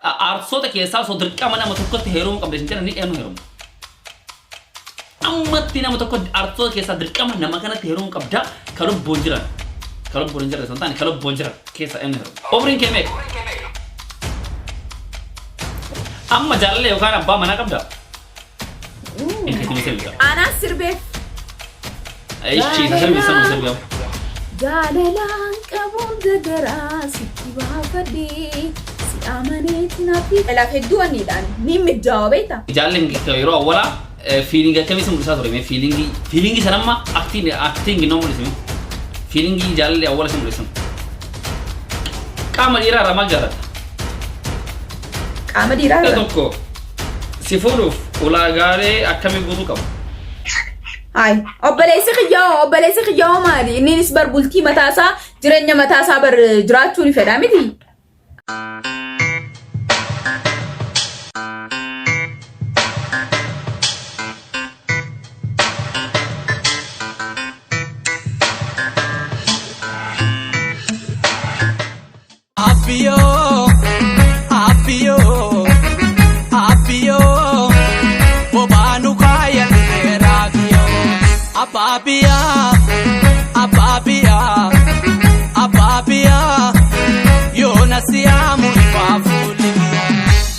Aartistoota keessaa osoo dirqama nama tokkotti heerumuu qabda isin jedhanii eenyu heerumta? Ammatti nama tokko aartistoota keessaa dirqama nama kanatti heerumuu qabda ka lubbuun jiran. Ka lubbuun hin jirre osoo hin taane ka lubbuun jiran keessaa eenyu heerumta? Umriin kee meeqa? Amma jaalallee yookaan abbaa manaa qabda? Inni sirbi. Anaan sirbeef. Ishi isa sirbi sana sirbi. Jaalalaan qabuun gagaraa sitti baafadhee si amaneeti naaf Laaf hedduu aniidhaan ni mijjaawa beekta. Jaalalleen yeroo awwalaa fiilingii akkamii si mul'isaa ture mee fiilingii fiilingii sana amma aktiin aktiin ginnoo mul'ise mee fiilingii jaalallee awwala si mul'isan. Qaama dhiiraa irraa maal jaalatta? Qaama dhiiraa Inni irraa. tokko si fuudhuuf ulaagaalee akkamii guutuu qaba? Hayi obboleessi kiyyoo obboleessi kiyyoo maali? Inninis bar bultii mataasaa jireenya mataasaa bar jiraachuu ni fedha miti. Abbiyoo, abbiyoo, abbiyoo, bobaanu kaayan raakiyoo. Abbaa biyyaa, abbaa biyyaa, abbaa biyyaa, yoona siyaamu ifaa fuulli.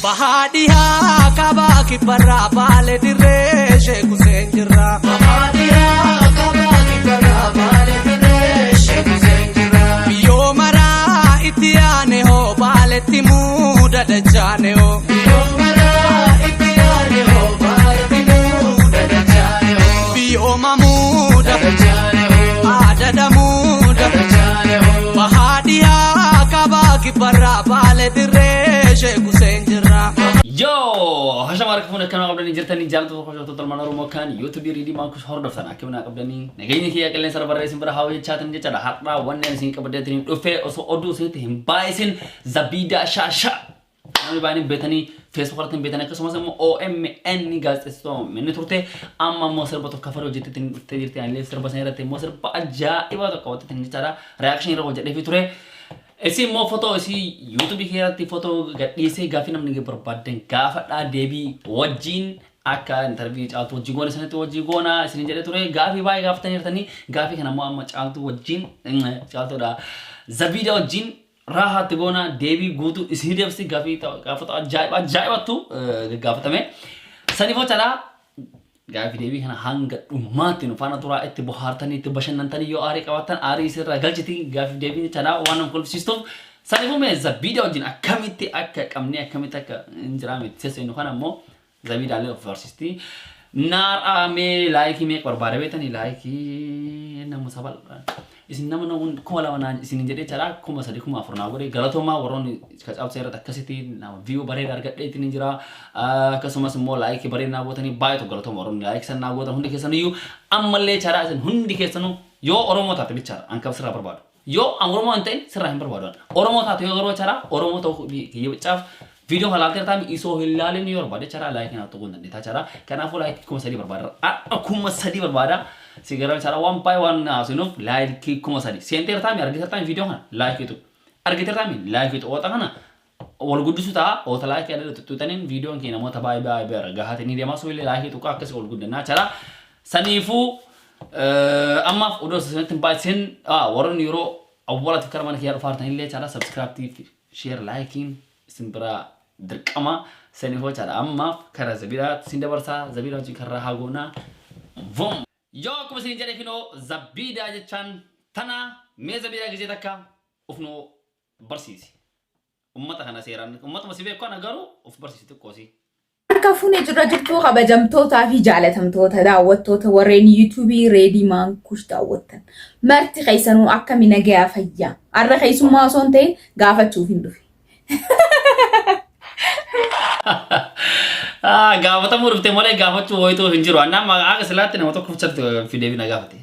Bahaa dhihaa kabaa kibbarraa baale dirree sheeku seen jirra. Bahaa dhihaa kabaa kibbarraa baale dirree sheeku seen jirra. Biyyoo maraa itti yaane hoo baaletti muuda dachaane hoo. Biyyoo maraa itti yaane hoo baaletti muuda dachaane hoo. Biyyoo mamuuda dachaane hoo. Aadada muuda dachaane hoo. Bahaa dhihaa kabaa kibbarraa baale dirree sheeku seen jirra. Yoo hashama harka fuune akkana qabdanii jirtanii jaallattoota hordoftoota ilmaan Oromoo kan YouTube Riidii Maankus hordoftan akkamiin qabdanii nageenyi kiyya qilleensa irra barreessin bira haa hojjechaatan jechaadha. Har'aa wanni ani isin qabaddeetiin dhufee osoo oduu isinitti hin baay'isin Zabiidaa Shaashaa namni baay'een beetanii Facebook irratti hin beetan akkasumas immoo OMN gaazexeessituu inni turte amma immoo sirba tokko kafar hojjettee dhuftee jirti anillee sirba sana irratti immoo sirba ajaa'ibaa tokko hojjettee jechaadha. Reaction irra hojjedheefii ture. Isii immoo fotoo isii YouTube keessatti fotoo gadhiisee gaaffii namni barbaaddan gaafadhaa deebii wajjin akka intarviiyuu caaltuu wajjin goone sanatti wajjin goona isin jedhee ture gaafii baay'ee gaafatanii jirtanii gaafii kana immoo amma caaltuu wajjin caaltuudha Zabiida wajjin raahaatti goona deebii guutuu isin deebisi gaafii gaafata ajaa'iba ajaa'ibattu gagaafatame. Saniifoo calaa Gaafii deebii kana hanga dhumaatti nu faana turaa itti bohaartanii itti bashannantanii yoo aarii qabaattan aarii isirraa galchiti gaafii deebiin tanaa waan nama kolfisiistuuf saniifuu mee zabiida wajjin akkamitti akka qabnee akkamitti akka hin jiraame itti sesseenu kana immoo zabiidaalee of barsiisti. Naar'aa mee laayikii meeqa barbaada beektanii laayikii nama sabal'aa. Isin nama nama 2000 naan isin jedhee charaa 3000 4000 naa godhe galatoomaa warroonni ka cabsa irratti akkasitti nama view bareeda argadhee ittiin jira akkasumas immoo like bareeda naa gootanii baay'ee tokko galatooma warroonni like san naa gootan hundi keessan iyyuu ammallee charaa isin hundi keessanuu yoo Oromoo taate bichaadha an kan sirraa barbaadu yoo an Oromoo hin ta'in sirraa hin barbaadu an Oromoo taate yoo garuu charaa Oromoo ta'uu kiyya bichaaf Video kana laaltee taami isoo hin laalin yoo barbaade charaa like naa tuquu hin dandeetaa charaa kanaafuu like 3000 barbaada har'a 3000 barbaada si gara charaa waan baay'ee waan haasinuuf like 3000 seentee taami argitee taami video kana like tuqu argitee taami like tuqu wata kana wal guddisu ta'a wata like adda tuttuutaniin videon kee namoota baay'ee baay'ee bira gahaatee ni deemaa soo illee like tuqaa akkasii wal guddannaa charaa saniifuu ammaaf odoo isinitti hin baay'isin warroonni yeroo awwalaatiif kara mana kiyyaa dhufaartan illee charaa subscribe share like isin biraa dirqama saniifoo chaadha ammaaf kara zabiidhaa isin dabarsaa zabiidhaa wajjin karraa haa goonaa vom. Yoo akkuma isin jedhe kinoo zabiidaa jechaan tana mee zabiidaa gizee takka of nu barsiisi. Ummata kana seeraan ummatuma si beeku kana garuu of barsiisi xiqqoo si. Harka fuune jirra jirtuu kabajamtootaa fi jaalatamtoota daawwattoota warreen yuutuubii Reedii Maankush daawwattan. Marti keessanuu akkami nagayaa fayyaa. Har'a keessummaa osoo hin ta'in gaafachuuf hin dhufe. Ah, gaafatamuu dhufte malee gaafachuu wayituu hin jiru. Annaa akka silaatti nama tokko fichatti fidee na gaafate.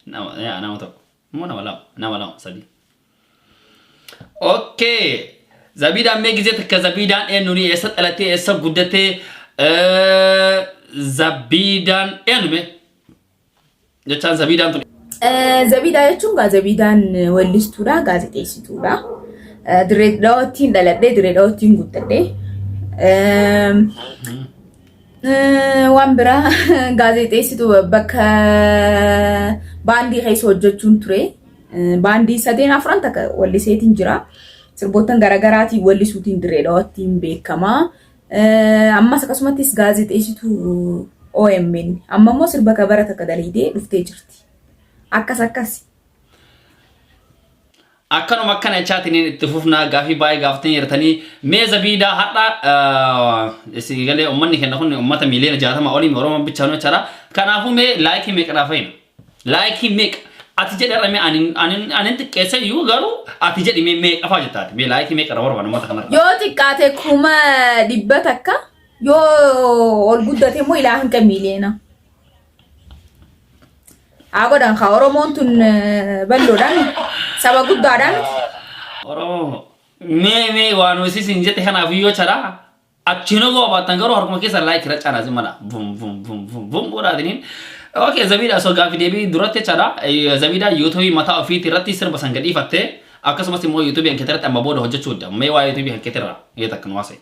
Nama yaa, nama tokko. Immoo nama lama, nama lama, sadii. Okay. Zabiidaan mee gizee takka Zabiidaan eenyuun eessa dhalatee eessa guddatee Zabiidaan eenyu mee? Jechaan Zabiidaan tun Zabiidaa jechuun gaa Zabiidaan weellistuudha, gaazexeessituudha. Dirree Dhawaattiin dhaladhee Dirree Dhawaattiin guddadhe. Waan biraa gaazexeessitu bakka baandii keessa hojjechuun ture. Baandii sadeen afran takka walliseetiin jira. Sirboottan garaagaraatiin wallisuutiin Dirree Dhawaattiin beekama. Ammas akkasumattis gaazexeessituu OMN. Amma immoo sirba kabara takka dalaydee dhuftee jirti. Akkas akkas. Akkanuma akkana jechaatiniin itti fufnaa gaafii baay'ee gaafatanii jirtanii mee zabiidaa har'a isin galee uummanni keenya kun uummata miiliyoona 60 olii Oromoon bichaanuu jechaadha. Kanaafuu mee like meeqa fayyina? Like meeqa? Ati jedhi har'a mee anin xiqqeesse iyyuu garuu ati jedhi mee meeqa fa'aa jettaati? Mee like meeqa irra barbaada uummata kanarra? Yoo xiqqaate 100,000, yoo ol guddate immoo ilaa hanga miiliyoona. Haa godhan kaa, Oromoon tun bal'oodhaan saba guddaadhaan. Oromoo mee mee waan isin jette kanaaf iyyuu jechaadha. Achiin ogoo baattan garuu harkuma keessa like irra caanaa si mala. Vum vum vum vum vum godhaatiniin. Okay, Zabiidha osoo gaaffii deebii duratti jechaadha. Zabiidha YouTubeii mataa ofiitii irratti sirba san gadhiifattee akkasumas immoo YouTubeii kan keetirratti amma booda hojjechuu dha. Mee waa YouTubeii kan keetirra yoo takka nu haasa'e.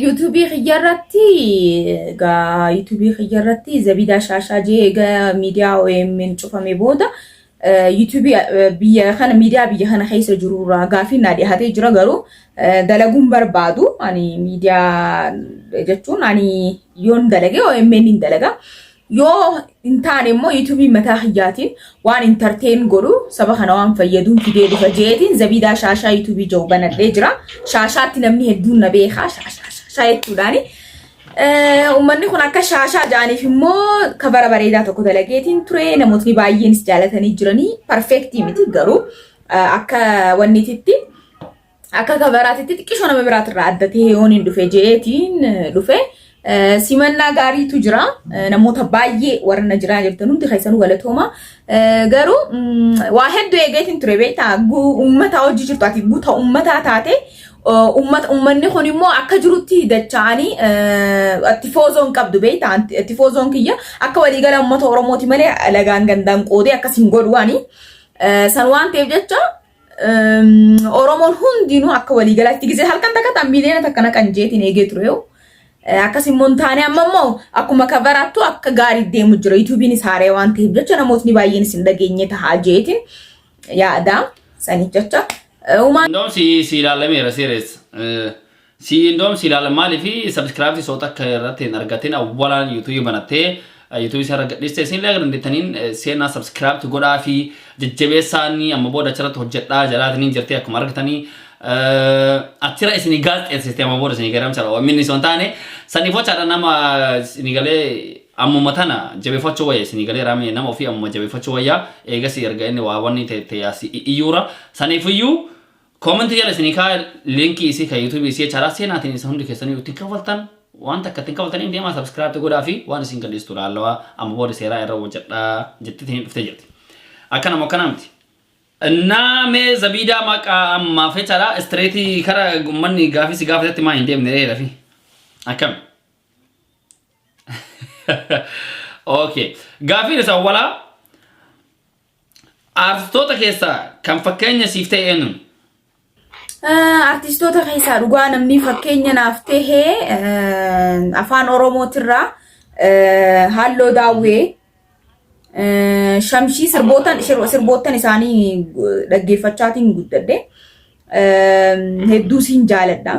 YouTubeii kiyya irratti egaa YouTubeii kiyya irratti Zabiidaa Shaashaa jee egaa miidiyaa OMN cufame booda YouTubeii biyya kana, miidiyaa biyya kana keessa jirurraa gaafiin naa dhiyaatee jira, garuu dalaguun barbaadu. Ani miidiyaa jechuun ani yoon dalage OMN hin dalaga. Yoo hin taane immoo YouTubeii mataa kiyyaatiin waan entertain godhu, saba kana waan fayyaduun fidee dhufa jeetiin Zabiidaa Shaashaa YouTubeii jiru banadhee jira. Shaashaatti namni hedduun na beekaa shaashaa shaashaa jechuudhaani. Uummanni kun akka shaashaa ja'aniif immoo cover bareedaa tokko dalageetiin ture, namootni baay'eenis jaalatanii jiranii. Perfectii miti, garuu akka wannititti, akka coveraatitti xiqqishoo nama biraatirraa adda ta'ee yoon hin dhufe jeetiin dhufe. Simannaa gaariitu jira. Namoota baay'ee warra na jiraa jirtan hundi keessanuu galatooma. Garuu waa hedduu eegeetiin ture, beektaa, uummata hojii jirtu, ati guuta uummataa taate, uummanni kun immoo akka jirutti dacha'anii tifoozoon qabdu, beektaa, tifoozoon kiyya akka waliigala uummata Oromooti malee alagaan gandaan qoodee akkas hin godhu ani. San waan ta'eef jecha Oromoon hundinuu akka waliigalaatti gisee halkan takka tan 1 million naqan jeetiin eegee ture. Akkas immoo hin taane. Amma immoo akkuma coveraattu akka gaarii deemu jira. YouTubeiinis haaree waan ta'eef jecha namootni baay'een isin dhageenye tahaa jeetiin yaada saniif jecha. Uumaan Indoom si ilaalameera seeres. Si indoom si ilaalame maaliif subscribe soota akka irratti hin argatin awwalaan YouTubeii banattee YouTubeii isaa irra gadhiiste isin illee dandeettaniin seenaa subscribe godhaa fi jajjabeessaanii amma booda achirratti hojjedhaa jedhaatiniin jirtee akkuma argitanii achirra isinii gaazexeessiste amma booda isinii garamsa minni osoo hin taane saniif hochaadha. Nama isinii galee ammuma tana jabeeffachuu wayya, isinii galee raamee nama ofii ammuma jabeeffachuu wayya. Eegas erga inni waa wanni ta'e as iyyuura saniifiyyuu commentii jala isinii kaa linkii isii kan YouTubeii isii jechaadha. Seenaatiin isa hundi keessanii ittiin kafaltan waan takka ittiin kafaltanii deemaa subscribe godhaa fi waan isin gadhiistu laallawaa amma booda seeraa irra hojjedhaa jettitiin dhuftee jirti. Akkanuma akkana miti. Innaa mee Zabiidaa maqaa ammaaf jechaadha straightii kara uummanni gaafii si gaafatetti maa hin deemne reera fi akkam? Okay. Gaafiin isa awwalaa, artistoota keessaa kan fakkeenya siif ta'e eenyuun? Artistoota keessaa dhugaa namni fakkeenya naaf tahe afaan Oromootirraa Halloo Daawwee, Shamshii, sirboottan isaanii dhaggeeffachaatiin guddadhe. Hedduu siin jaaladha.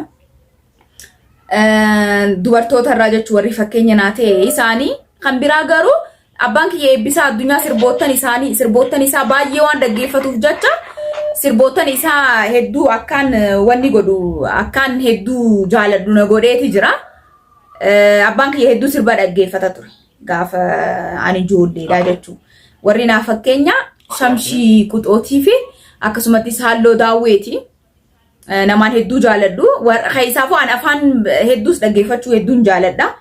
Dubartoota irraa jechuun warri fakkeenya naa ta'e isaanii. Kan biraa garuu abbaan kiyya Eebbisaa Addunyaa sirboottan isaanii, sirboottan isaa baay'ee waan dhaggeeffatuuf jecha sirboottan isaa hedduu akkaan wanni godhu, akkaan hedduu jaaladhu na godheeti jira. Abbaan kiyya hedduu sirba dhaggeeffata ture gaafa ani ijoolleedha jechuudha. Warri naa fakkeenya Shamshii Quxootii fi akkasumattis Halloo Daawweeti. Namaan hedduu jaaladhu. Keessaafuu ani afaan hedduus dhaggeeffachuu hedduun jaaladha.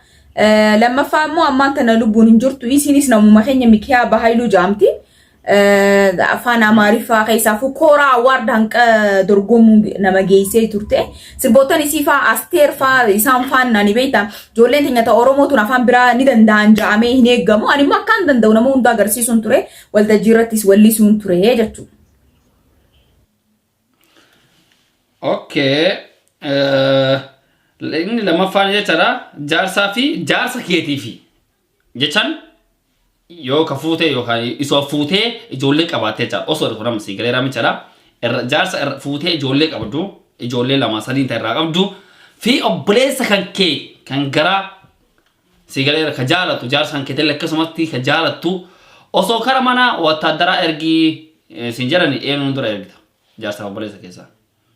Lammaffaa immoo ammaan tana lubbuun hin jirtu. Isinis namuma keenya, Mikiyaa Bahaayiluu jaamti. Afaan Amaariffaa keessaafuu Kooraa Award hanqa dorgomuu nama geessee turte. Sirboottan isii faa, Asteer faa, isaan faan ani beekta. Ijoolleen teenya ta'e Oromoo tun afaan biraa ni danda'an ja'amee hin eeggamu. Ani immoo akkaan danda'u nama hundaa agarsiisuun ture. Waltajjii irrattis wallisuun ture jechuudha. Okay. Inni lammaffaan jechaadha jaarsaa fi jaarsa keetii fi jechaan yoo ka fuutee yookaan isoo fuutee ijoollee qabaattee jechaadha. Osoo kun amma sii galeeraa jechaadha. Irra jaarsa irra fuutee ijoollee qabdu ijoollee lama sadiin ta'e irraa qabdu fi obboleessa kan kee kan garaa sii galeera ka jaalatu jaarsa kan keetillee akkasumatti ka jaalattu osoo kara mana wattaaddaraa ergii siin jedhani eenyuun dura ergita jaarsa obboleessa keessaa.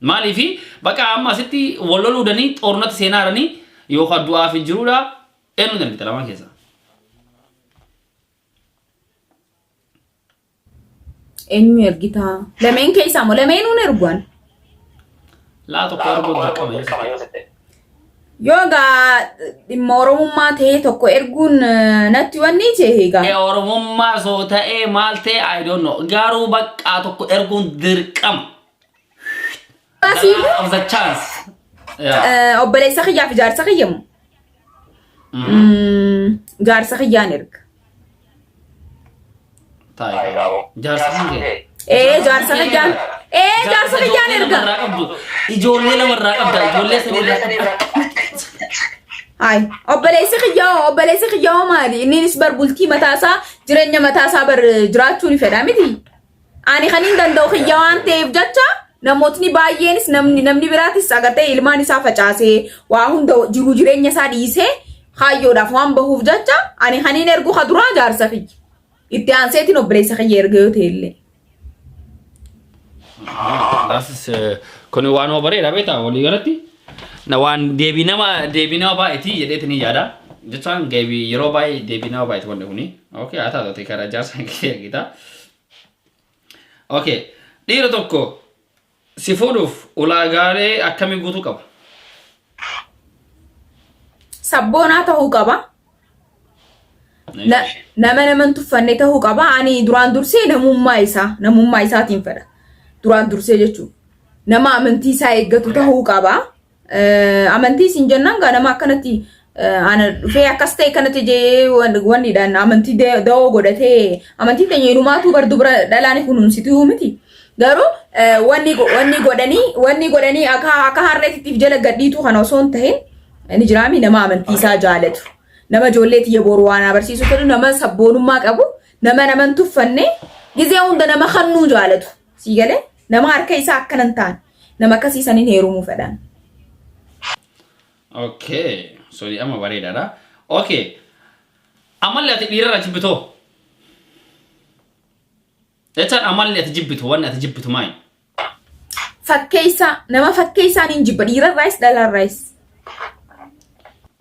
Maaliifi bakka amma asitti wal loluudhanii xoornatti seenaaranii yookaan du'aaf hin jiruudha eenyuun ergita lamaan keessaa. Eenyu ergitaa? Lameen keessaa moo lameenuun erguan? Laa tokko erguun dirqama yoo sitti. Yoo egaa dhimma Oromummaa ta'ee tokko erguun natti wanni jee egaa. Oromummaa osoo ta'ee maal ta'e I don't know. Garuu baqqaa tokko erguun dirqama. The last of the chance. Yeah. Obboleessa kiyyaa fi jaarsa kiyya moo? Jaarsa kiyyaan erga. Taa'e. Jaarsa kan kee. Ee jaarsa kiyyaan. Ee jaarsa kiyyaan Ijoollee erga. lamarraa qabdu. Ijoollee lamarraa qabda. Ijoollee sadiirraa qabda. Hayi obboleessi kiyyaa obboleessi kiyyaa maali? Inninis bar bultii mataasaa jireenya mataasaa bar jiraachuu ni fedha miti. Ani kan hin danda'u kiyya waan ta'eef jecha namootni baay'eenis namni namni biraatis agartee ilmaan isaa facaasee waa hunda jiru jireenya isaa dhiisee kaayyoodhaaf waan bahuuf jecha ani kan hin ergu ka duraa jaarsa kiyya. Itti aanseetiin obboleessa kiyya erga yoo ta'e illee. That's kun waanuma bareeda beektaa walii galatti. Na waan deebii nama baay'eeti jedheetiin hin yaada. Jechaan deebii yeroo baay'ee deebii nama baay'eeti wanni kuni. Okay haa taatu karaa jaarsa kee ergita. Okay dhiira tokko si fuudhuuf ulaagaalee akkamii guutuu qaba? Sabboonaa ta'uu qaba. Nama nama hin tuffanne ta'uu qaba. Ani duraan dursee namummaa isaa namummaa isaatiin fedha. Duraan dursee jechuudha. Nama amantii isaa eeggatu ta'uu qaba. Amantii isin jennaan gaa nama akkanatti ana dhufee akkas ta'e kanatti jee wannidhaan amantii da'oo godhatee amantii teenya inumaatuu bar dubra dhalaan kunuunsituu miti. Garuu wanni wanni godhanii wanni godhanii akka akka harreettiif jala gadhiituu kana osoo hin tahin ni jiraami nama amantii isaa jaalatu. Nama ijoollee tiyya boru waan barsiisu fedhu nama sabboonummaa qabu nama nama hin tuffanne gizee hunda nama kannuu jaalatu. Sii galee nama harka isaa akkana hin taane nama akkasii saniin heerumuu fedhan. Okay sorry amma bareedaadha. Okay amalli ati dhiirarraa jibbitoo? Jechaan amalli ati jibbitu wanni ati jibbitu maali? Fakkeessaa nama fakkeessaan hin jibba dhiirarraayis dhalaarraayis.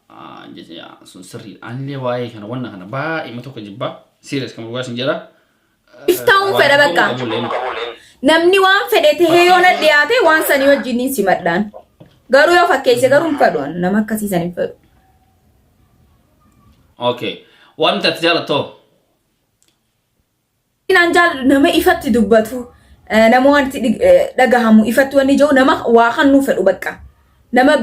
Ah, jecha sun sirriidha. Anillee waa'ee kana wanna kana baay'ee tokko jibbaa. Serious kan dhugaa sin jedha. Iftaa'uun fedha bakka. Namni waan fedhe tahee yoo na dhiyaate waan sanii wajjin ni simadhaan. Garuu yoo fakkeesse garuu hin fedhu ani. Nama akkasii san hin fedhu. Okay. Wanti ati jaalattu hoo? Naan jaalladhu nama ifatti dubbatu nama wanti dhagahamu ifatti wanni jiru nama waa kannuu fedhu bakka. Nama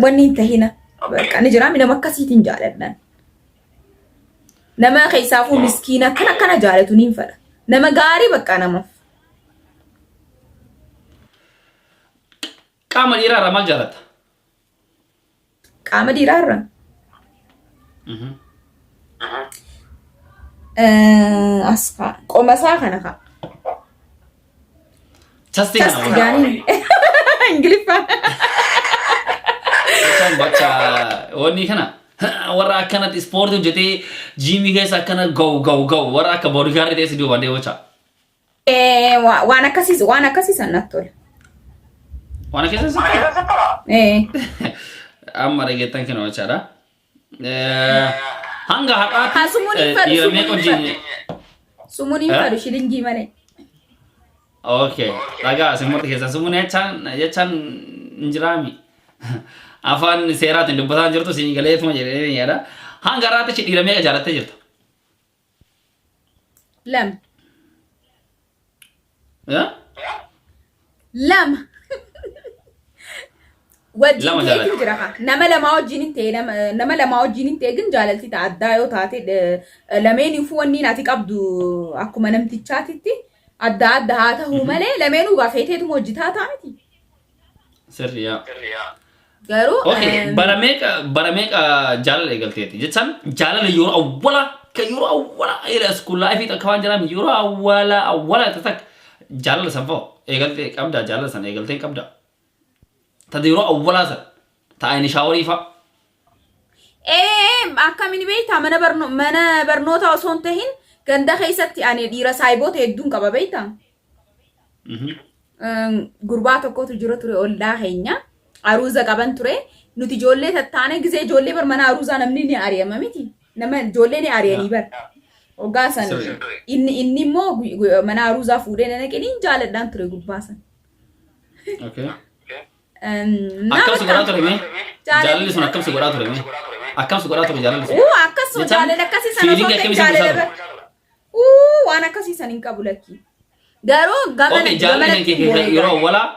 wanni hin tahina bakka ni jiraami nama akkasiitiin jaaladhaan. Nama keessaafuu miskiina akkana akkana jaalatu niin fedha. Nama gaarii bakka namaaf. Qaama dhiiraa irraa maal jaalatta? Qaama dhiiraa irraa? As kaa qoma isaa kana kaa. Chastii kana Chasti jaaniin. Ingiliffaan. Jechaan bakka wanni kana warra akkanatti ispoortii hojjetee jiimii keessa akkana ga'u ga'u ga'u warra akka boodigaardi ta'e si duuba deemu jecha. Waan akkasii waan akkasii san natti tola. Waan akkasii sitti tola? Eh. Amma dhageettan kana jechaadha. Hanga har'aatti Haa sumuun hin fedhu dhiira sumuun meeqa hin wajjin fedhu. Sumuun hin Eh? fedhu shilingii malee. Okay. Dhagaa isin murti keessa sumuun jechaan jechaan hin jiraami. Afaan seeraatiin dubbataa hin jirtu siin galeetuma jedhee ni yaada. Hanga har'aatti dhiira meeqa jaalattee jirta? Lama. Eh? Lama. Wajjin Lama ta'eetu jaalladha. jira kaa. Nama lamaa wajjin hin ta'e nama nama lamaa wajjin hin ta'e gin jaalalti ta'a addaa yoo taate lameeniifuu wanni ati qabdu akkuma namtichaatitti adda adda haa ta'uu malee lameenuu gaa feeteetuma hojii taataa miti. Sirri yaa. Garuu Okay, bara meeqa jaalala eegalteeti? Jechaan jaalala yeroo awwala ka yeroo awwala ila school life akka waan jedhamu yeroo awwala awwala takka jaalala san fa'u eegaltee qabda, jaalala san eegaltee qabda. Tata yeroo awwalaa san taa'anii shower fa'a. Ee, akkamiin beektaa, mana barnoota osoo hin tahin ganda keessatti ani dhiira saayiboota hedduun qaba, beektaa. Gurbaa tokkotu jira ture, ollaa keenya aruuza qaban ture. Nuti ijoollee tattaane gisee ijoollee bar mana aruuzaa namni ni ari'ama miti, nama ijoollee ni ari'anii bar hoggaa san. Inni immoo mana aruuzaa fuudhee na naqee, niin jaaladhaan ture gurbaa san. Akkam si godhaa ture mee? Jaalalli sun akkam si godhaa ture mee? Akkam si godhaa ture jaalalli sun? Uu, akkas Jechaan jaalala akkasii sana osoo feeling hin ta'in akkamii si jaalala godhaa irra. Uu, waan akkasii san hin qabu, lakki. Garuu gamana Okay, jaalalli kan gamanatti kee yeroo awwalaa.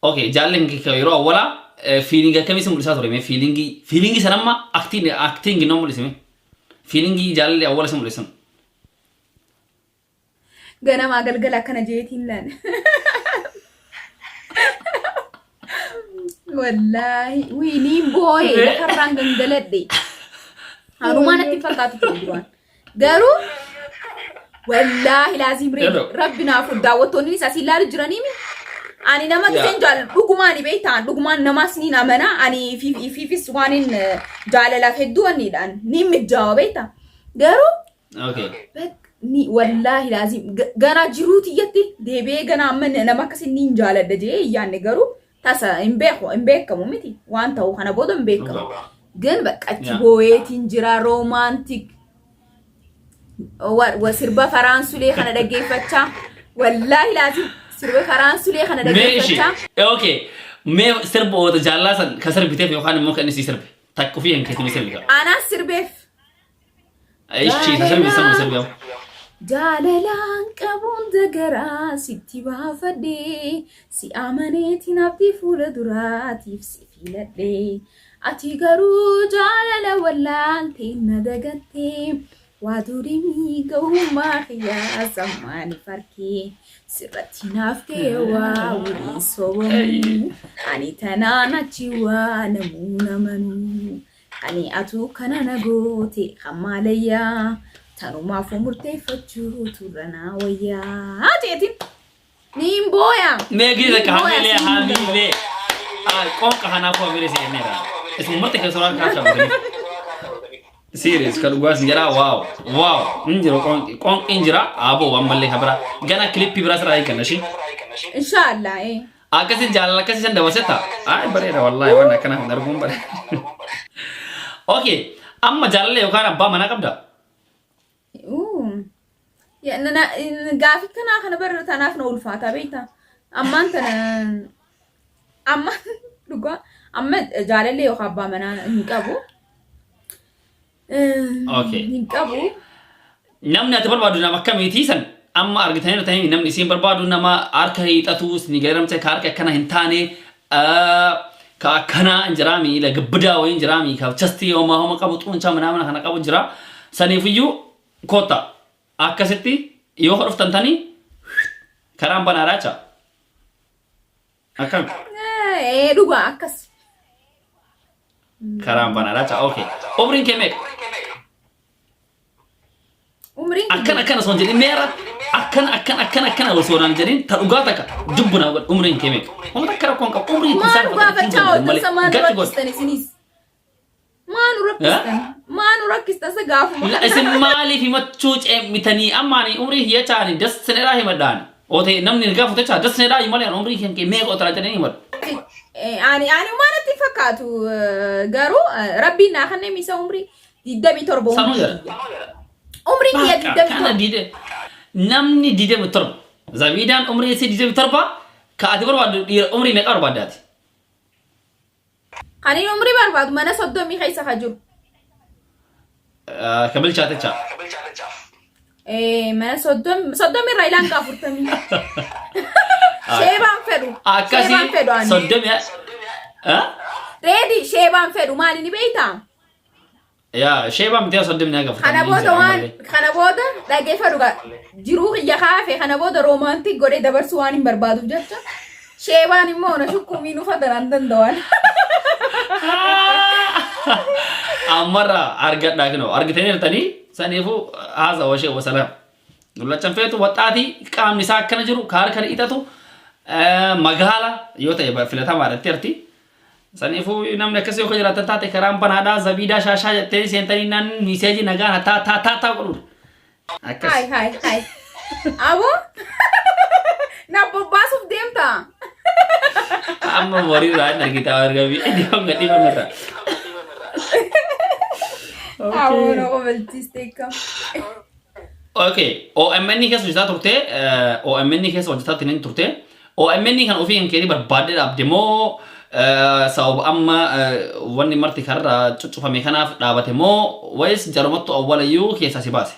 Okay, jaalalli kan kee yeroo awwalaa feeling akkamii si mul'isaa ture mee? Feeling san amma acting nama mul'ise mee? Feeling jaalalli awwala si mul'isan. Ganamaa galgala akkana jeetiin lan. Wallaahi, wii, niin boo'e, lafarraan gangaladhe. Harumaa natti hin fakkaatu ture duraan. Garuu wallaahi laaziim ree Hello. rabbi naaf daawwattoonni isaa si ilaalu jiranii mi? Ani nama giseen jaalladhu dhugumaan beektaan, dhugumaan namaas niin amana, ani ifiifis waan hin jaalalaaf hedduu anniidhaan niin mijjaawa, beektaa. Garuu ni wallaahi laaziim ganaa jiruu tiyyatti deebi'ee ganaa amma nama akkasii niin jaaladha jee hin yaadne, garuu tasa hin beeku, hin beekamu miti, waan ta'u kana booda hin beekamu. Gan bakka achi boo'eetiin jira, romantic wa sirba faraansulee kana dhaggeeffachaa, wallaahi laaziim sirba faraansulee kana Mee ishee. dhaggeeffachaa. Okay. Mee sirboota jaalalaa san ka sirbiteef yookaan immoo kan inni sii sirbe. Takka ofii hin keetiin sirbi qaba. Anaas sirbeef. Ishii ta sirbi sirbi sirbi. Jaalalaan qabuun dagaraa sitti baafadhee, si amaneetiin abdii fuula duraatiif si filadhee, ati garuu jaalala wallaaltee na dagattee, waa durimii gahummaa kiyyaa sammaani farkee sirratti naaf ta'e, waa waliin sobamu ani tanaan achi waa namuu namanuu, ani atuu kana na goote hammaalayyaa, tanumaafuu murteeffachuu turra naa wayyaa jeetiin niin booya. Mee gidi takka Niin booya, hamilee siin hamilee. Qoonqa kanaafuu hamilee si kenneera. Isin murte keessa suuraa kaasa qabatanii. Serious kan dhugaa sin jedhaa, wow wow, hin jiru, qoonqi qoonqi hin jira, aboo waan mallee kan biraa gana clip biraa sirraa eegganna ishii. Inshaallah eh. Akkasi jaalala akkasii san dabarsetta. Ay, bareeda wallaahi, waan akkana hin arguun bareeda. Okay, amma jaalala yookaan abbaa manaa qabda? Uu. Ya, gaafii kanaa kana bara tanaaf na ulfaataa, beektaa. Ammaan tana amma dhugaa amma jaalallee yookaan abbaa manaa hin qabu. Hin qabu. Namni ati barbaadu nama akkamiitii san amma argitanii jirtanii, namni isiin barbaadu nama harka hiixatu ni garamte, ka harka akkana hin taane, ka akkanaa hin jiraa, miila gabbadaa wayii hin jiraa, ka chest homaa homa qabu, xuunchaa manaa kana qabu jira. Saniifiyyuu kotta akkasitti yoo dhuftan tanii karaan banaadhaa jecha. Akkam? Ee, dhugaa akkas. Karaan banaadhaa jecha. Okay. Umriin kee meeqa? Umriin Akkana akkana osoo hin jedhin, meera akkana akkana akkana akkana osoo naan jedhin, ta dhugaa takka dubbuna godhe, umriin kee meeqa? Homa takka rakkoon qabu umriin Maa isaan nu gaafachaa ooltan sa, maa nu gachi godhe. rakkistan isinis? Maa nu rakkistan? Maa nu rakkistan sa gaafuma? La, isin maaliif himachuu ceemmitanii? Ammaani umrii hiyyachaani dasneedhaa himadhaani. Ootee namni ni gaafatu jecha dasneedhaa malee ani umrii kan kee meeqa otoo jedhanii himadhu. Ani waan natti fakkaatu, garuu rabbiin naa kennee misa umrii 27. Sanuu Umrii jedha. kiyya. Umriin kiyya Bakka digdamii kana torba. dide namni 27 Zabiidaan umrii isii 27, ka ati barbaaddu dhiira umrii meeqa barbaaddaati? Kan inni umrii barbaadu mana 30 keessa ka jiru. Ka bilchaatechaa. Mana 30 irraa ilaan ka 40. Sheebaan fedhu. Akkasii Sheebaan fedhu ani. 30. Reedi, sheebaan fedhu maali ni beektaa? Yaa, sheebaan bitee 30 haga 40. Kana booda waan kana booda dhageeffadhu gaa, jiruu kiyya kaafe kana booda romantic godhee dabarsuu waan hin barbaaduuf jecha. Sheebaan immoo na shukkumiin uffata naan danda'an. Ammarra argadhaa kinoo argitanii jirtanii saniifuu haasa washee wasalaam. Dullachan feetu waxxaatii qaamni isaa akkana jiru ka harka dhiqatu magaala yoo ta'e filatamaadha itti arti. Saniifuu namni akkasii yoo jiraatan taate karaan banaadhaa zabiidaa shaashaa jettee seentanii naan miiseejii nagaa taa taa taa taa godhuudha. Akkas. Haay haay haay. Aboo na bobbaasuuf deemtaa? Amma wariirraa hin argita argami. Dhibama dhibamirraa. Aboo na qobalchiiste akkam. Okay, OMN keessa hojjetaa turte, OMN keessa hojjetaa tinin turte. OMN kan ofii kan keetii barbaaddee dhaabde moo sababa amma wanni marti karra cuccufame kanaaf dhaabate moo wayis jarumattu awwalayyuu keessaa si baase?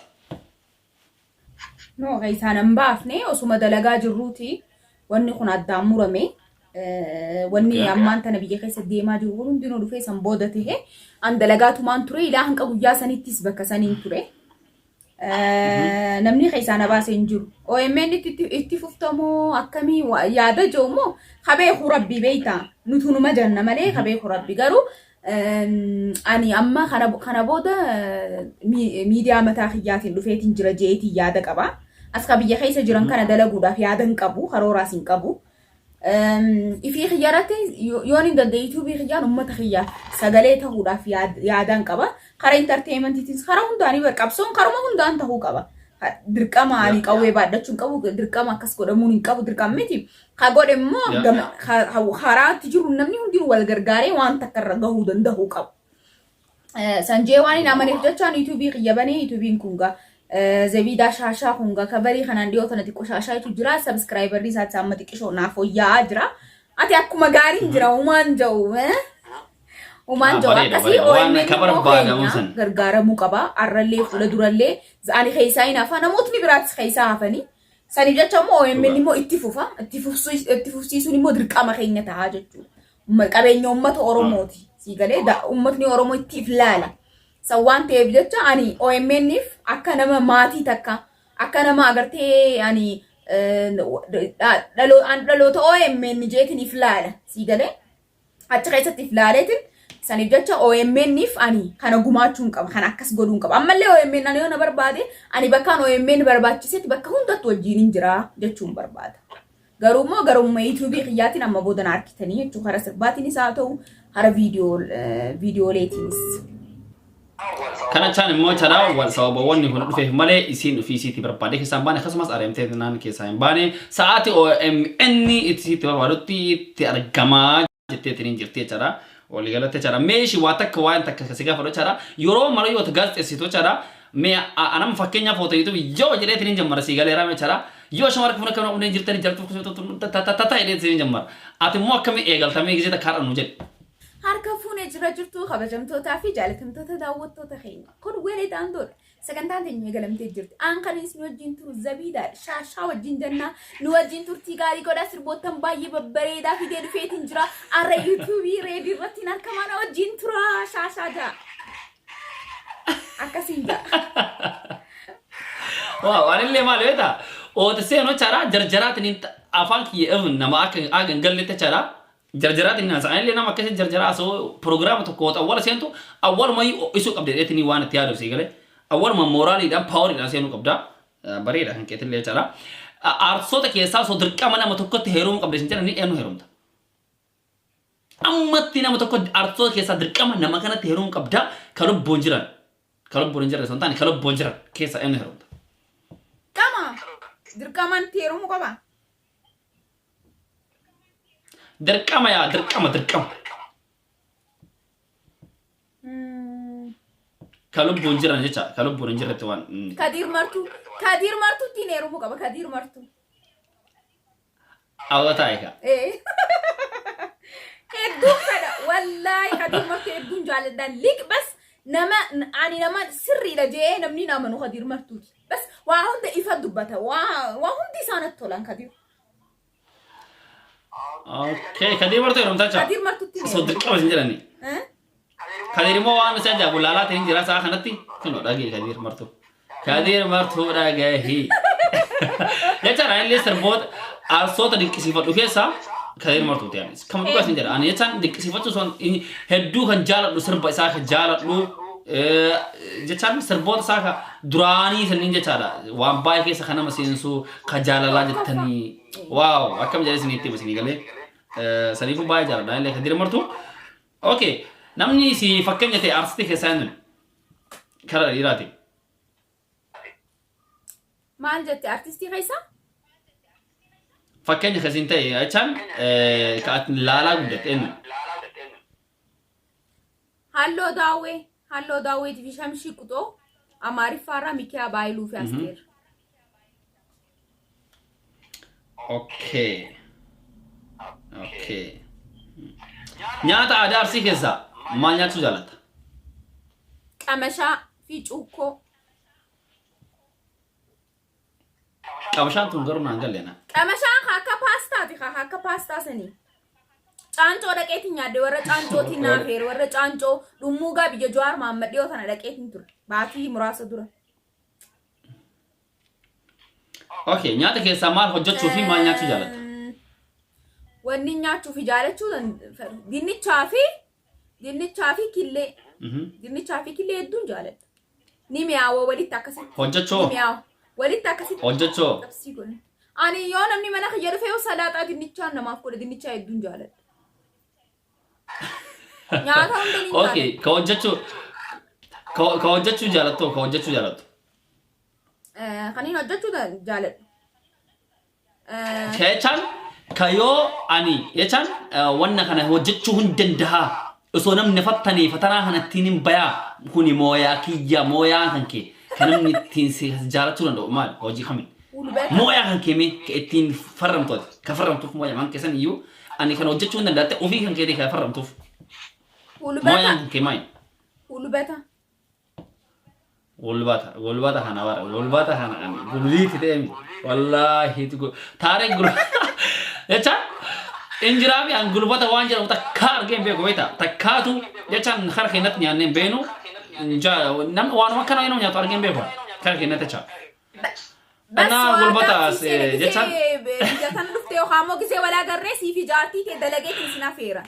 No, isaan hin baafne osuma dalagaa jirruuti wanni kun addaan murame. Wanni ammaan tana biyya keessa deemaa jiru kun hundinuu dhufee san booda tahe an dalagaatumaan ture ilaa hanqa guyyaa sanittis bakka saniin ture. Namni keessaa na baase hin jiru. OMN itti fuftamoo akkamii yaada jiru immoo kabeeku rabbi beektaa nuti numa janna malee kabeeku rabbi garuu ani amma kana booda miidiyaa mataa kiyyaatiin dhufeetiin jira jeetiin yaada qaba. As ka biyya keessa jiran kana dalaguudhaaf yaada hin qabu karooraas hin qabu. Ifii kiyya irratti yoon hin danda'e yuutuubii kiyyaan uummata kiyyaaf sagalee ta'uudhaaf yaadaan qaba. Karaa intarteementiitiis karaa hundaanii bar qabsoon karuma hundaan ta'uu qaba. Dirqama ani qawwee baadhachuu hin qabu dirqama akkas godhamuun hin qabu dirqama miti. Ka godhe immoo karaatti jiru namni hundinuu wal gargaaree waan takka irra gahuu danda'uu qabu. Sanjee waan hin amaneef jechaan yuutuubii kiyya banee yuutuubiin kun gaa Zebiidaa shaashaa kun gaa kabarii kanaan dhiyoo tana xiqqoo shaashaatu jira sabskiraayibarri isaatti amma xiqqishoo naaf fooyya'aa jira. Ati akkuma gaariin jira umaan ja'u. Umaan ja'u Bareeda, akkasii bareeda. Waan OMN akka immoo barbaadamu keenya san. gargaaramuu qaba. Arrallee fuula durallee ani keessaa hin hafa namootni biraatis keessaa hafanii. Saniif jecha immoo OMN immoo itti fufa. Itti fufsiisuun immoo dirqama keenya ta'a jechuudha. Qabeenya uummata Oromooti. Sii galee uummatni Oromoo itti if laala. San waan ta'eef jecha ani OMN'if akka nama maatii takka akka nama agartee ani dhaloota OMN jeetiin if laala. Sii galee achi keessatti if laaleetiin saniif jecha OMN'if ani kana gumaachuun qaba kana akkas godhuun qaba. Ammallee OMN ani yoo na barbaade ani bakkaan OMN barbaachisetti bakka hundattu wajjin hin jira jechuun barbaada. Garuu immoo garuma YouTube kiyyaatiin amma booda na arkitanii jechuudha. Karaa sirbaatiinis haa ta'u, karaa viidiyooleetiinis. Kana chaan immoo charaa wal sababa wanni kun dhufeef malee isiin ofii isiitti barbaadee keessaa hin baane akkasumas areemtee naan keessaa hin baane sa'aatii OMN itti barbaadutti itti argamaa jetteetiin hin jirti jechaadha. Waliigalatti jechaadha. Meeshi waa takka waan takka si gaafadhu jechaadha. Yeroo mara yoo gaazexeessitu jechaadha. Mee anam fakkeenyaaf foto YouTube yoo jedheetiin hin jammara sii galeera jechaadha. Yoo shamara kun akkana unneen jirtanii jaltu tata jedheetiin hin jammara. Ati immoo akkamii eegaltamee gisee takka har'a nu jedhe. Harka fuunee jira jirtu kabajamtootaa fi jaalatamtoota daawwattoota keenya. Kun weelee daandoodha. Sagantaan teenya eegalamtee jirti. Aan kan isin wajjin turu zabiidaadha. Shaashaa wajjin jennaa. Nu wajjin turtii gaarii godhaa sirboottan baay'ee babbareedaa fidee dhufeetiin jira. Arra yuutuubii reedii irratti hin argamaa na wajjin tura. Shaashaa ja'a. Akkasiin ja'a. Waaw anillee maal beektaa? Oota seenoo charaa jarjaraatiin afaan kiyya even nama akka akka hin galletti charaa jarjaraatiin hin haasa'an. Anillee nama akkasii jarjaraa osoo piroogiraama tokko oota awwala seentu awwaluma isuu qabde jedheetiin waan itti yaadu sii galee awwaluma mooraaliidhaan paawariidhaan seenuu qabda. Bareeda kan keetillee jechaadha. Aartistoota keessaa osoo dirqama nama tokkotti heerumuu qabde isin jedhan ni eenyu heerumta? Ammatti nama tokko aartistoota keessaa dirqama nama kanatti heerumuu qabda ka lubbuun jiran. Ka lubbuun hin jirre osoo hin taane ka lubbuun jiran keessaa eenyu heerumta? Dirqama. Dirqamaan itti heerumuu qaba. Dirqama yaa dirqama dirqama. Ka lubbuun jiran jecha ka lubbuun hin jirretti waan. Kadiir Martuu. Kadiir Martuu ittiin heerumuu qaba. Kadiir Martuu. Hawwataa egaa. Ee. Hedduun fedha. Wallaahi Kadiir Martuu hedduun jaalladha. Liq bas nama ani nama sirriidha jedhee namni hin amanu Kadiir Martuuti. Bas waa hunda ifa dubbata. Waa hundi isaa natti tolan Kadiir. Okay, Kadiir Martuu heerumtaa jecha. Kadiir Martuutti hin Osoo heerumtu. dirqama isin jedhani. Eh? Kadiir immoo waan isa ajaa'ibu laalaatiin hin jira sa'a kanatti. Kunoo dhagahi Kadiir Martuu. Kadiir Martuu dhagahi. Jechaadha illee sirboota aarsoota dinqisiifadhu keessaa Kadir Martuuti anis. Kama dhugaa isin jedha. Ani jechaan dinqisiifachuu osoo hin- hedduu kan jaaladhu sirba isaa kan jaaladhu eh, jechaan sirboota isaa kan duraanii sanniin jechaadha. Waan baay'ee keessa kan nama seensu kan jaalalaa jettanii waaw akkam jedhee isin itti hima isinii galee. Eh, Saniifuu baay'ee jaaladha. Illee Kadir Martuu. Okay. Namni si fakkeenya ta'e artistii keessaa eenyudha? Karaa dhiiraati. Maal jette artistii keessa? Fakkeenya kan isin ta'e jechaan ka ati laalaa guddatte eenyu? Halloo Daawwee, Halloo Daawweetii fi Shamshii Quxoo, Amaariffaarraa Mikiyaa Baayiluu fi Asteer. Okay. Okay. Nyaata aadaa Arsii keessaa maal nyaachuu jaalatta? Qamashaa fi cuukkoo. Qabashaan tun garuu naan galle na. Qamashaan kaa akka paastaati kaa akka paastaa sanii. Caancoo dhaqeetiin nyaadde warra caancootiin naa feere warra caancoo dhummuugaa biyya Jawaar Mahammad dhiyoo tana dhaqeetiin ture baatii muraasa dura. Okay, nyaata keessaa maal hojjechuu fi maal nyaachuu jaalatta? Wanni nyaachuu fi jaalachuu dinnichaa fi dinnichaa fi killee dinnichaa fi killee hedduun jaaladha. Ni mi'aawa walitti akkasitti. Hojjechuu Ni mi'aawa walitti akkasitti. Hojjechuu Qabsii godhe. Ani yoo namni mana kiyya dhufe yoo salaaxaa dinnichaan namaaf godhe dinnichaa hedduun jaaladha. Nyaata hunda ni Okay, jaaladha. ka hojjechuu ka hojjechuu jaalattu ka hojjechuu jaalattu. Kan inni hojjechuu jaaladhu. Ka jechaan ka yoo ani jechaan wanna kana hojjechuu hin danda'a. Osoo namni fattanii fatanaa kana ittiin hin bayaa kuni mooyaa kiyya mooyaa kan kee kan namni ittiin si jaalachuu danda'u maali hojii kamiin. Ulbata. Mooyaa kan kee mee ka ittiin farramtu ati ka farramtuuf mooyaa man keessan iyyuu ani kana hojjechuu hin danda'atte ofii kan keetii ka farramtuuf Ulbata. mooyaan kan kee maali. Ulbata. Gulbata gulbata kana bara gulbata kana ani gulliiti ta'e miti wallaahi taaree gul jecha injiraa fi an gulbata waan jedhamu takkaa argee hin beeku beektaa takkaatu jechaan kara keenyatti nyaannee hin beeknu namni waanuma akkana nama nyaatu argee hin beeku kara keenyatti jecha. Bas Anaa waa gulbata gaaffii seene jechaan gisee biyya tana dhufte yookaan immoo gisee walaa garree sii fi jaartii tee dalageetiin isin afeera.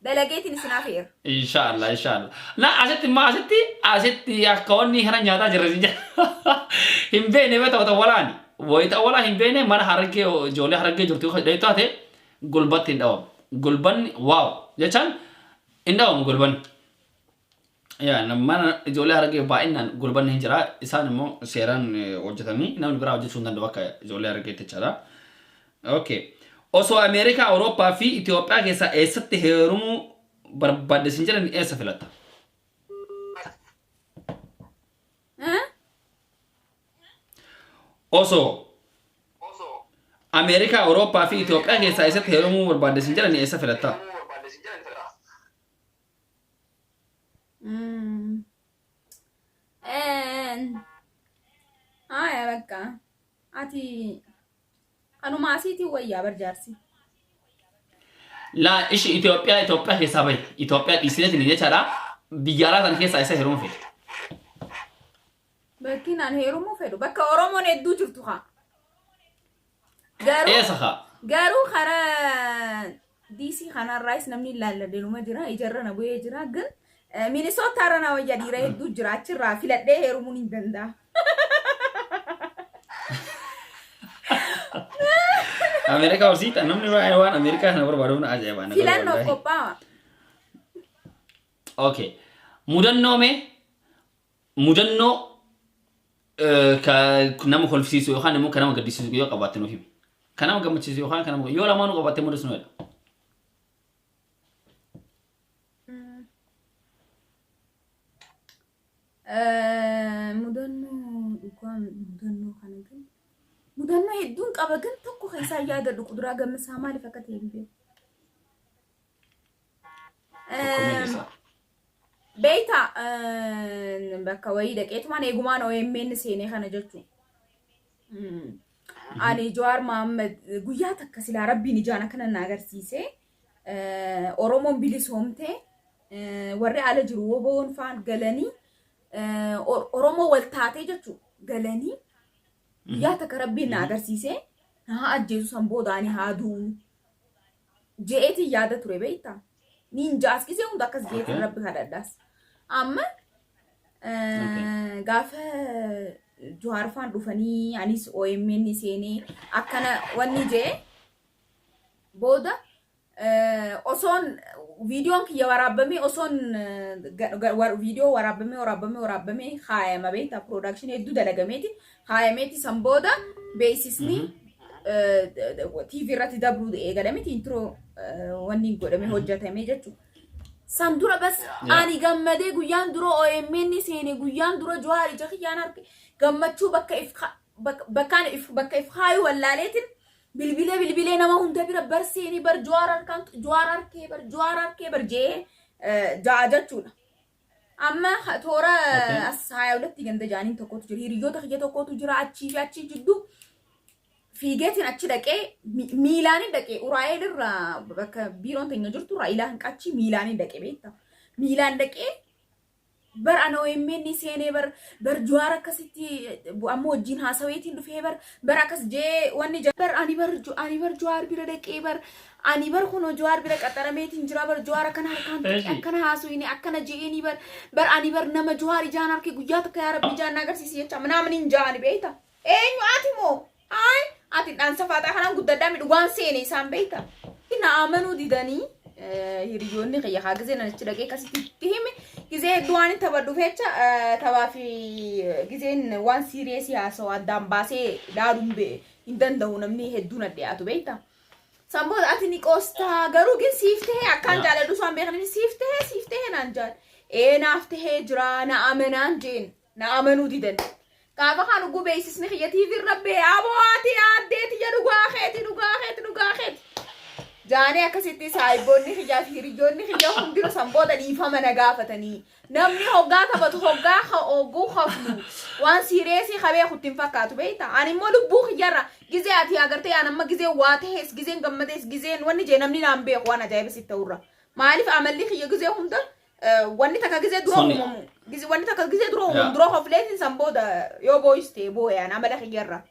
Dalageetiin isin afeera. Inshallah inshallah. Na asitti ma asitti asitti akka wanni kana nyaataa jirra si jedha. Hin beekne beekta wata walaani. Wayita walaa hin beekne mana harargee ijoollee harargee jirtu yoo dhaytu taate gulbatti hin dhawamu. Gulbanni waaw jechaan hin dhawamu gulbanni. Yaa mana ijoollee harargee baay'inaan gulbanni hin jira. Isaan immoo seeraan hojjetanii namni biraa hojjechuu hin danda'u akka ijoollee harargeetti jechaadha. Okay. Osoo Ameerikaa, Awurooppaa fi Itoophiyaa keessaa eessatti heerumuu barbaadde sin jedhan eessa filatta? Eh? Osoo Ameerikaa, Awurooppaa fi Itoophiyaa keessaa eessatti heerumuu barbaadde sin jedhan eessa filatta? Haaya bakka. Ati kanuma asiitiin wayyaa bar jaarsi. Laa ishi Itoophiyaa Itoophiyaa keessaa bahi. Itoophiyaa dhiisineetiin jechaadha. Biyya alaa sana keessaa eessa heerumuu feete? Bakki naan heerumuu fedhu bakka Oromoon hedduu jirtu kaa. Garuu Eessa kaa? garuu karaa DC kanarraayis namni ilaalladeenuma jira ijarra na bu'ee jira gin Minisootaarra na wayya dhiira hedduu jira achirraa filadhee heerumuun hin danda'a. Ameerikaa horsiita namni baay'ee waan Ameerikaa kana barbaaduuf na ajaa'iba. Na Filannoof wallaahi. qophaa'a. Okay. Mudannoo mee mudannoo ka nama kolfisiisu yookaan immoo ka nama gaddisiisu yoo qabaatte nuuf himi. Ka nama gammachiisu yookaan ka nama yoo lamaanuu qabaatte mudus nu jedha. Mudannoo dhugaa mudannoo kana ግን mudannoo hedduun qaba ግን tokko keessaa yaadadhu kuduraa gammasaa maaliif akka ta'e hin beeku. Tokko mee keessaa. Beektaa bakka wayii dhaqeetumaan eegumaan OMN seenee kana jechuun. Ani Jawaar Mohaammed guyyaa takka silaa rabbiin ijaan akkana na agarsiise. Oromoon bilisoomte warri ala jiru woboon faan galanii Oromoo wal taatee jechuun galanii guyyaa takka rabbiin na agarsiise na haa ajjeesu san booda ani haa du'u. Je'eetiin yaada ture beektaa? Niin ja'as gisee hunda akkas je'eetiin Rabbi kadhadhaas. Amma gaafa Jawaar faan dhufanii anis OMN seenee akkana wanni je'e booda osoon viidiyoon kiyya waraabamee osoon viidiyoo waraabamee waraabamee waraabamee kaayama beektaa production hedduu dalagameeti kaayameeti san booda beeksisni TV irratti dabruu eegalameti intro wanni godhamee hojjetamee jechuudha. San dura bas ani gammadee guyyaan dura OMN seene guyyaan dura Jawaar ija kiyyaan arge gammachuu bakka if bakkaan if bakka if kaayu wallaaleetiin bilbilee bilbilee nama hunda bira bar seenii bar Jawaar harkaan Jawaar harkee bar Jawaar harkee bar jee ja'a jechuudha. Amma toora as 22tti ganda jaaniin tokkotu jira. Hiriyoota kiyya tokkotu jira achii fi achii jidduu fiigeetiin achi dhaqee miilaanii dhaqee Uraa'eel irraa bakka biiroon teenya jirtu irraa ilaa hanqachii miilaanii dhaqee beekta. Miilaan dhaqee bar ana OMN seenee bar bar Jawaar akkasitti amma wajjin haasaweetiin dhufee bar bar akkas jee wanni bar ani bar ani bar Jawaar bira dhaqee bar ani bar kunoo Jawaar bira qaxarameetiin jira bar Jawaar akkana harkaan tuqee akkana haasawine akkana je'eenii bar bar ani bar nama Jawaar ijaan harkee guyyaa takka yaa Rabbi ijaan na agarsiisi jecha minaamin hin ja'ani beekta. Eenyu ati moo? Ay ati dhaansa faaxaa kanaan guddadhaa mi dhugaan seene isaan beekta. Na amanuu didanii hiriyoonni kiyya haa gizee nanichi dhaqee akkasitti itti hime gizee hedduu waan hin taphadhuuf jecha taphaa fi gizeen waan serious haasa'u addaan baasee laaluun hin danda'u namni hedduun adda dhiyaatu beekta. San booda ati ni qoostaa garuu gin siif tahee akkaan jaaladhu isaan beekaniif siif tahee siif tahee naan jaal. Ee naaf tahee jira na amanaan jeen na amanuu didan. Gaafa kan dhuguu beeksisni kiyya TV irra bee aboo ati addeeti jedhu dhugaa keeti dhugaa keeti dhugaa keeti. Jaanii akkasitti saahiboonni kiyyaa fi hiriyoonni kiyya hundinuu san booda dhiifama na gaafatanii. Namni hoggaa taphatu hoggaa hogguu kaflu waan serious qabee kutti hin fakkaatu beekta. Ani immoo lubbuu kiyyarra gizee ati agartee aan amma gizee waa tahees gizeen gammadees gizeen wanni jee namni naan beeku waan ajaa'iba sitti ta'urra. Maaliif amalli kiyya gizee hunda wanni takka gizee dura uumamu wanni takka gizee dura uumamu dura kofleetiin san booda yoo booyis ta'e booyaan amala kiyyarra.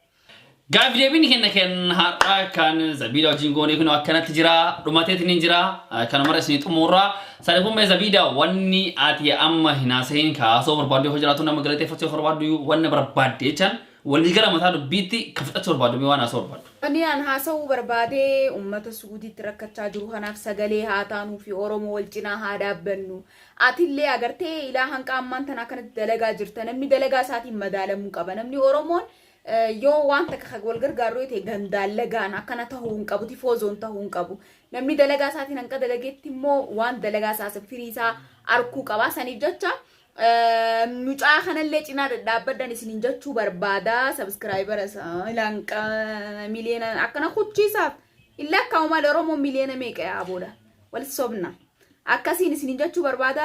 Gaaffii deebiin kenna kan har'aa kan Zabiida wajjin goonee kun akkanatti jira dhumateetiin hin jira kanuma isin xumurra sani kun mee Zabiida wanni ati amma hin haasahin kaasoo barbaaddu yoo jiraatu nama galateeffachuu barbaaddu wanni barbaadde jechaan walii gara mataa dubbiitti kan fixachuu barbaaddu mee waan haasoo barbaaddu. Wanni aan haasa'uu barbaade uummata Suudiitti rakkachaa jiru kanaaf sagalee haa taanuu fi Oromoo wal cinaa haa dhaabbannu. Atillee agartee ilaa hanqa ammaan tana akkanatti dalagaa jirta. Namni dalagaa isaatiin madaalamuu qaba. Namni Oromoon yoo waan takka kan wal gargaaru yoo ta'e gandaan lagaan akkana ta'uu hin qabu tifoozoon ta'uu hin qabu. Namni dalagaa isaatiin hanqa dalageetti immoo waan dalagaa isaa firii isaa arkuu qaba. Saniif jecha mucaa kanallee cinaa dhadhaabbadhan isiniin jechuu barbaada. Subscriber ilaanqa miliyoona akkana kuchiisaaf illee akka malee Oromoo miliyoona meeqa yaa booda wal sobna. Akkasiin isiniin jechuu barbaada.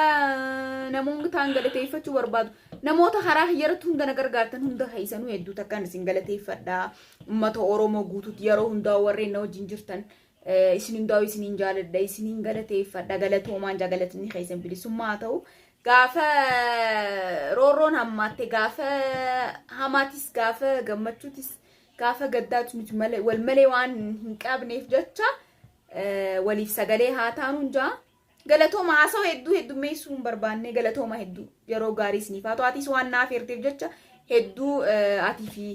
Namoonni ta'an galateeffachuu barbaadu. Namoota karaa kiyyarratti hunda na gargaartan hunda keessanuu hedduu takkaan isin galateeffadha. Uummata Oromoo guutuutti yeroo hundaa warreen na wajjin jirtan isin hundaa'u isiniin jaaladha isiniin galateeffadha galatoomaan jagalatni keessan bilisummaa haa ta'u. Gaafa roorroon hammaatte gaafa hamaatis gaafa gammachuutis gaafa gaddaatu nuti malee wal malee waan hin qabneef jecha waliif sagalee haa taanuun jaa. Galatooma haasawa hedduu heddummeessuu hin barbaanne galatooma hedduu yeroo gaarii isiniif haa ta'u atis waan naaf eerteef jecha hedduu atii fi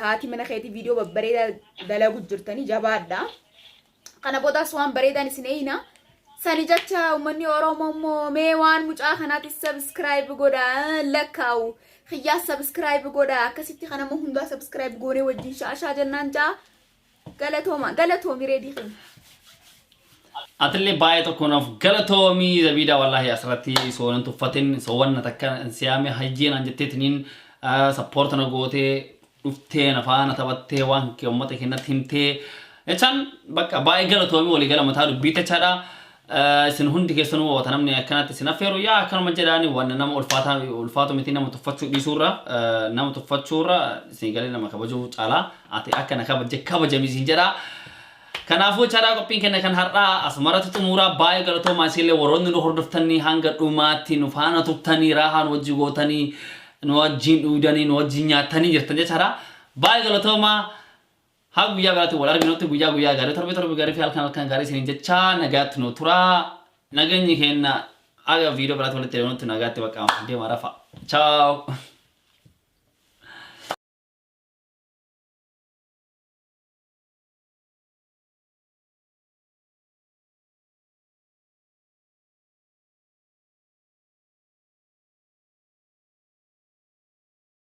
haati mana keetii viidiyoo babbareedaa dalagu jirtanii jabaadha. Kana boodaas waan bareedaan isin eeyina. Sani jecha uummanni Oromoo immoo mee waan mucaa kanaatis subscribe godha lakkaa'u. Kiyyaas subscribe godha akkasitti kanammoo hundaa subscribe goonee wajjin shaashaa jennaan jaa. Galatooma galatoomi reedii keenya. Atillee baay'ee tokko naaf galatoomii Zabiida wallaahi asirratti soonan tuffatin soowwanna takka siyaame hayyeenaan jetteetiniin support na gootee dhuftee na faana taphattee waan kee uummata keenyatti himtee jechaan bakka baay'ee galatoomii walii gala mataa dubbii jechaadha. Isin hundi keessanuu wata namni akkanatti isin affeeru yaa akkanuma jedhaani waan nama ulfaataa ulfaatu miti nama tuffachuu dhiisuurra nama tuffachuurra isin galee nama kabajuu caalaa ati akka na kabaje kabajami isin jedhaa. Kanaafuu jechaadha qophiin keenya kan har'aa asumarratti xumuraa baay'ee galatoomaa isinillee warroonni nu hordoftanii hanga dhumaatti nu faana turtanii raahaa nu wajjin gootanii nu wajjin dhuudanii nu wajjin nyaatanii jirtan jechaadha. Baay'ee galatoomaa. Haa guyyaa biraatti wal arginutti guyyaa guyyaa gaarii torbee torbee gaarii fi halkan halkan gaarii isiniin jechaa nagaatti nu turaa. Nageenyi keenya haga viidiyoo biraatti walitti deebinutti nagaatti bakka deema rafa. Ciao.